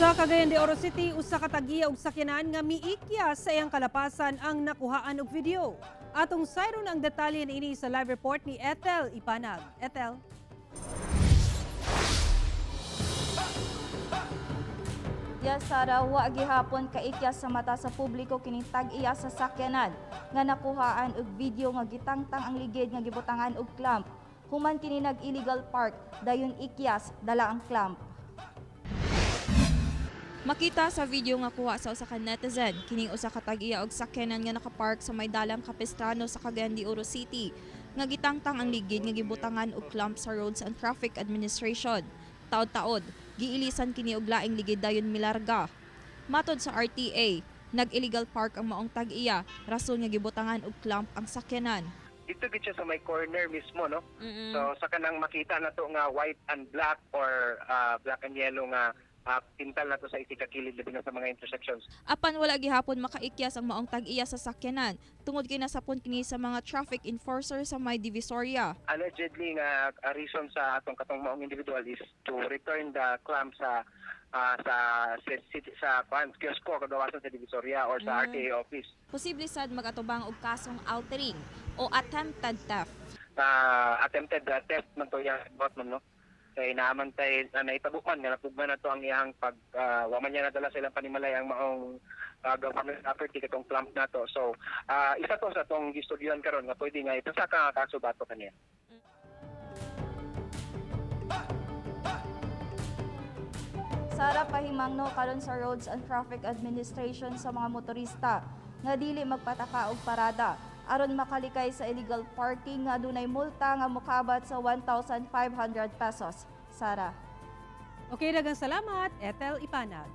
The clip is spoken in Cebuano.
Sa Cagayan de Oro City, usa ka tag-iya og sakyanan nga miikya sa iyang kalapasan ang nakuhaan og video. Atong sayron ang detalye niini sa live report ni Ethel Ipanag. Ethel. Yes, Sara, wa gihapon kaikya sa mata sa publiko kining tag-iya sa sakyanan nga nakuhaan og video nga gitangtang ang ligid nga gibutangan og clamp. Human kini nag-illegal park, dayon ikyas dala ang clamp. Makita sa video nga kuha sa usa ka netizen kining usa ka tag-iya og sakyanan nga nakapark sa may dalang Capistrano sa Cagayan de Oro City nga gitangtang ang ligid nga gibutangan og clamp sa Roads and Traffic Administration. Taod-taod, giilisan kini og laing ligid dayon milarga. Matod sa RTA, nag-illegal park ang maong tag-iya, rason nga gibutangan og clamp ang sakyanan. Dito gid siya sa may corner mismo, no? So sa kanang makita na to nga white and black or black and yellow nga pintal na to sa isikakilid, labi na sa mga intersections. Apan wala gihapon makaikyas ang maong tag-iya sa sakyanan tungod kay nasapon kini sa mga traffic enforcer sa may Divisoria. Allegedly nga reason sa atong katong maong individual is to return the clamp sa kwan kiosko kagawasan sa Divisoria or sa RTA office. Posible sad magatubang og kasong altering o attempted theft. Attempted theft man to iyang bot man, no, kay naaman tay naitabo man nga napugman na to ang iyang pag wa man niya nadala sa ilang panimalay ang maong government property, katong clamp na to. So isa to sa atong gistudyohan karon nga pwede nga ipasaka nga kaso batok kaniya. Sara, pahimangno karon sa Roads and Traffic Administration sa mga motorista nga dili magpataka og parada aron makalikay sa illegal parking nga adunay multa nga mokabat sa 1,500 pesos. Sara. Okay, daghang salamat, Ethel Ipanag.